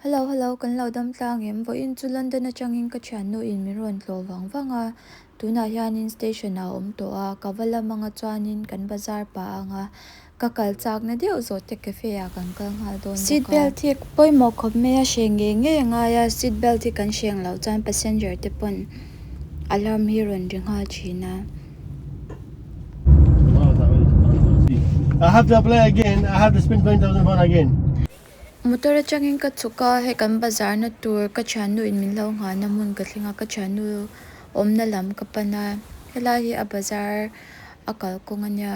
Hello hello kan lo dam tlang em? Vawiin chu London atangin ka thiannu in min rawn tlawh vang vang a, tunah hianin station ah a awm tawh a, ka va lam anga chuanin kan bazar pah anga ka kal chakna deuh zawh te cafe ah kan kal nghal dawn bawk a. Seat belt hi pawimawh khawp mai a hreng ngei ngei a ngai a, seat belt hi kan hreng loh chuan passenger te pawn alarm hi rawn ri nghal thin a. I have to apply again, I have to spend 10,000 again. Motor atangin ka chhuk a, hei kan bazar na tur ka thiannu in min lo nghahna hmun ka thleng a, ka thiannu awmna lam ka pan a, helai hi a bazar a kalkawng a nia.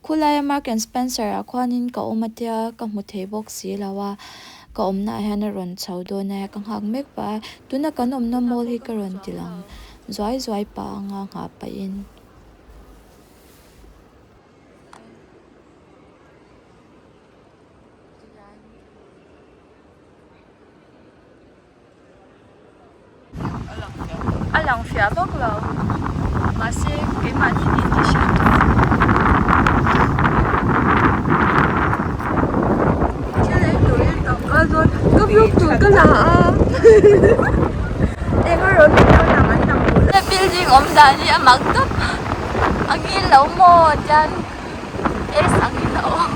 Khulaia Mark and Spencer ah khuanin ka awm a tia ka hmu thei bawk si lo a, ka awmna ah hian a rawn chho dawn a, ka nghak mek pah a, tuna kan awmna mall hi ka rawn ti lang zuai zuai pah anga nghah pahin. A lang fiah vak lo mahse keimahni ni tih hriat tur thil ei turin kan kal dawn ka vlog tur ka la a eng a rawn ni dawn ang an lang duh lo building awm dan hi a mak tawp a ngil lo maw tian S angin a awm.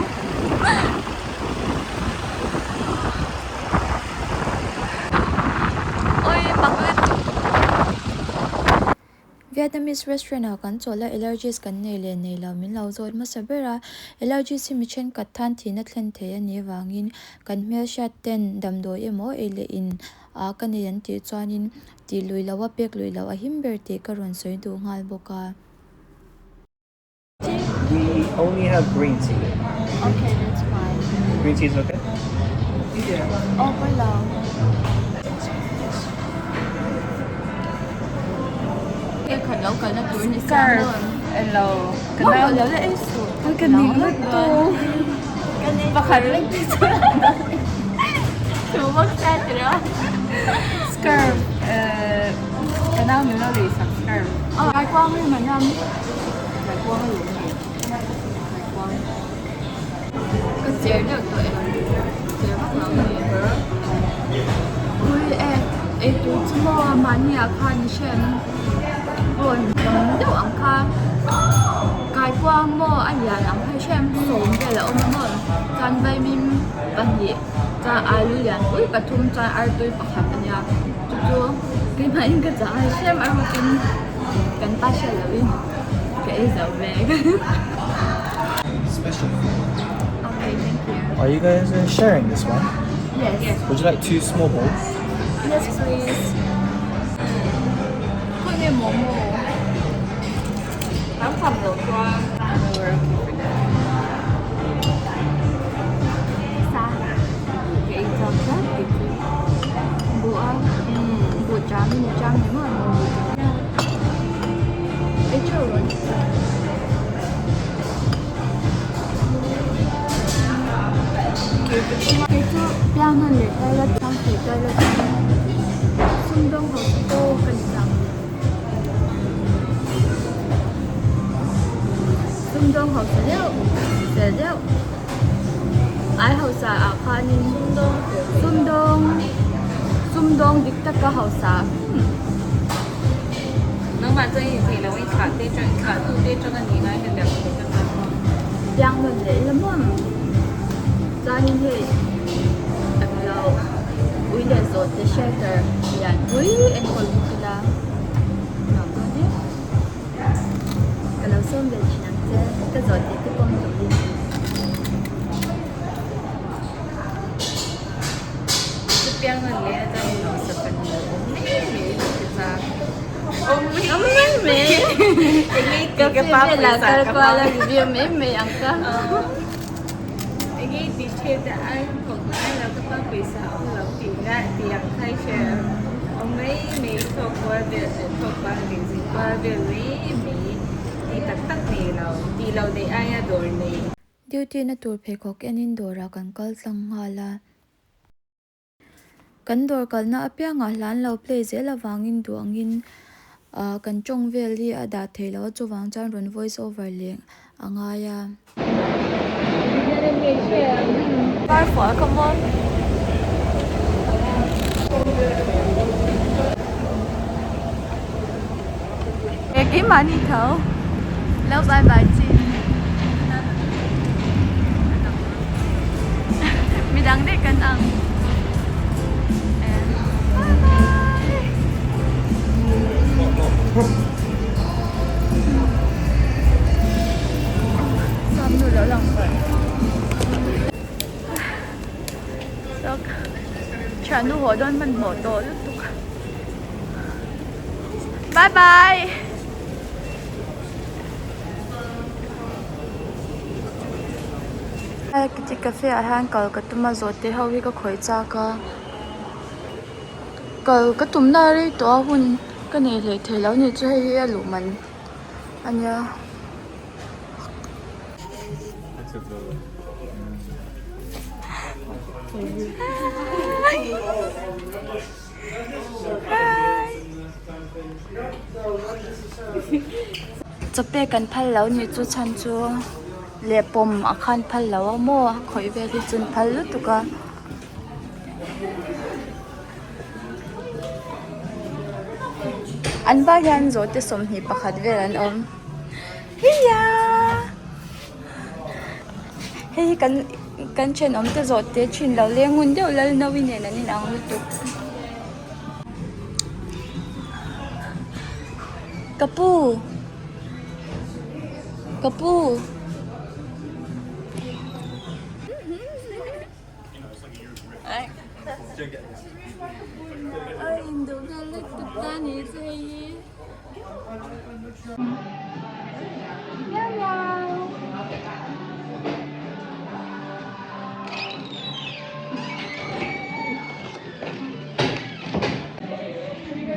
Vietnamese restaurant ah kan chawl a allergies kan nei leh nei lo min lo zawt hmasa ber a allergies hi mi thenkhat tan thihna thlen thei a nih avangin kan hmelhriat ten damdawi emaw ei leh in ah ka nei an tih chuanin tih lui loh a pek lui loh a him ber tih ka rawn sawi duh nghal bawk a. We only have green tea. Okay, that's fine. Green tea is okay? Yeah. Oh, pulao. Scarf elo ka ning lutuk pakhat lek te chuan scarf ka nau min lo lei sak scarf. Ka cher deuh tawh em cher vak lo ni ui e eitur chu maw mahni ah khan i hriat rawn tam deuh ang kha kaikuang maw a lian ang kha i hriat sawm vel a awm a maw chuan vaimim pahnih chuan alu lian pui pathum chuan artui pakhat a nia chu chu keimah in ka chah a i hriat a rukin kan pa hriat lohin ka ei zo vek. Special. Okay, thank you. Are you guys uh, sharing this one? Yes. yes. Would you like two small bowls? Yes, please. Khawnge momo? Kan kham loh chuan we're okay for that. Sa. Ka ei chak tlat tih chu. Buh a. Buh cham in cham ni maw? Ei teuh rawh ni. Kei chu piang hman leh taila chang thei taila chang sumdawng ho chu pawh ka ni chang. Sumdawng hausa deuh fel deuh ai hausa ah khanin sumdawng sumdawng dik taka hausa. Piang nawn leh ila maw chuanin hei englo ui leh zawh te shelter lian pui enkawl bawk ila. Cafe velah kal kual a review mai mai ang ka. Enge ti thet a ai thawk lai lo ka pa pawisa a awm lo tihna tih ang kha i hria em? Awm mai mai thawk kual vel leh thawk kual leh zin kual vel mai mai tih tak tak nei lo tih lo neih aia dawr nei. Duty na tur pheikhawk enin dawrah kan kal tlang nghal a. Kan dawr kalna apiangah hlan lo play zel avangin duh angin ah kan tawng vel hi a dah theih loh a chuvang chuan rawn voice over leh a ngai a. Midang daih kan ang bye bye Samnu lo lang Thiannu haw dawn hmanhmawh tawh lutuk bye bye. Kitty cafe ah hian kal ka tum a zawhte ho hi ka khawih chak a kal ka tum na rei tawh a hun ka nei hlei thei lo ni chu hei hi a luh man a nia. Chawpek kan phal lo nih chu chhan chu leh pawm a khan phal lo a maw a khawih vel hi chu an phal lutuk a. An vai hian zawhte 21 vel an awm hiya hei hi kan kan thenawm te zawhte thin lo leng ngun deuh lal nawi nen an inang lutuk. Ka pu ka pu a induh hmel lutuk ta ni chu hei hi miau miau.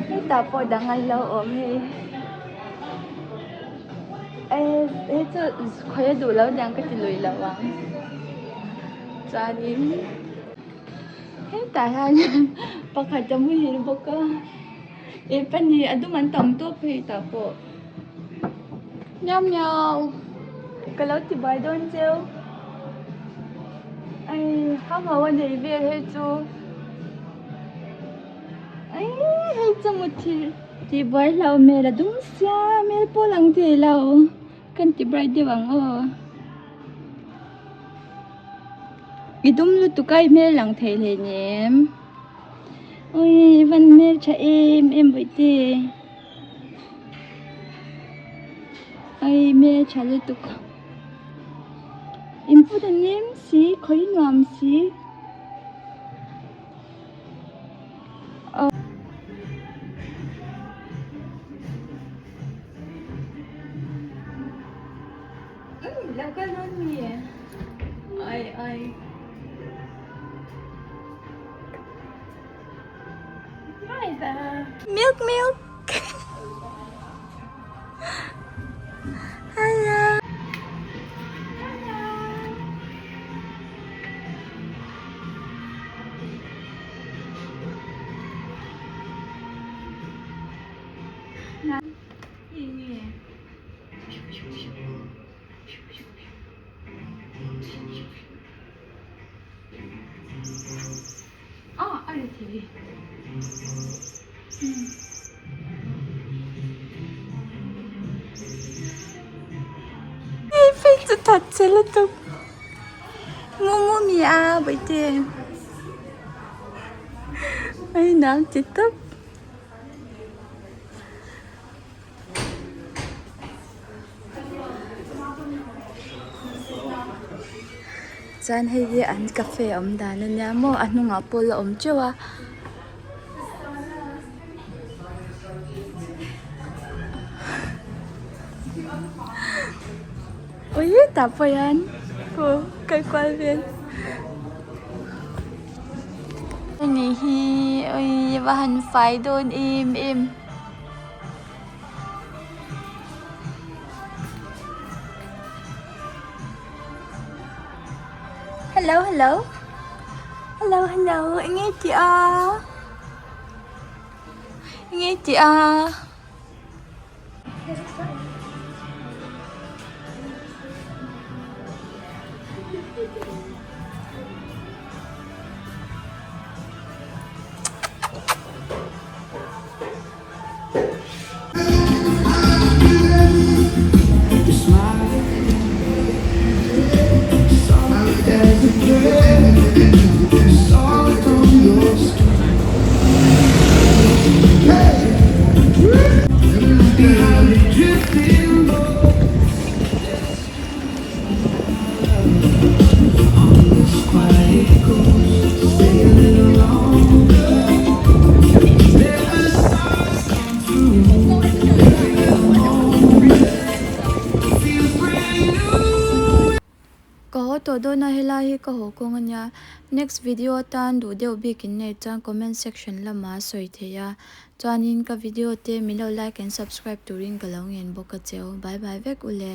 Hetah pawh dang an lo awm hei hei chu khawi a duh lo niang ka ti lui lo ang chuanin hetah hianin pakhat a muhil bawk a ih pahnih a dum an tam tawp hei tah pawh miau miau ka lo ti buai dawn cheu. Ai hau hau a nei vel hei chu ai hei chu muthilh tih buai hlauh hmel a dum sia hmel pawh lang thei lo kan ti bright deuh ang aw i dum lutuk a i hmel lang thei hleinem ui i van hmel tha em em bawihte ai hmel tha lutuk. Input a nem si khawi nuam si. Lo kal dawn mi ai ai. Milk milk. Hello. Ah, a ri thei. Hei phei chu that che lutuk. Mu mu mi a bawihte. Ai nang ti tawp. Chuan hei hi an cafe awm dan a nia maw a hnungah pawh la awm teuh a. Ui tah pawh hian aw kal kual vel ani hi ui va han fai dawn em em. Hello hello hello hello eng nge tih a eng nge tih a. Ka haw tawh dawn a helai hi ka haw kawng ania next video atan duh deuh bik in nei chuan comment section lamah a sawi thei a chuanin ka video te min lo like and subscribe turin ka lo ngen bawk a cheu bye bye vek ule.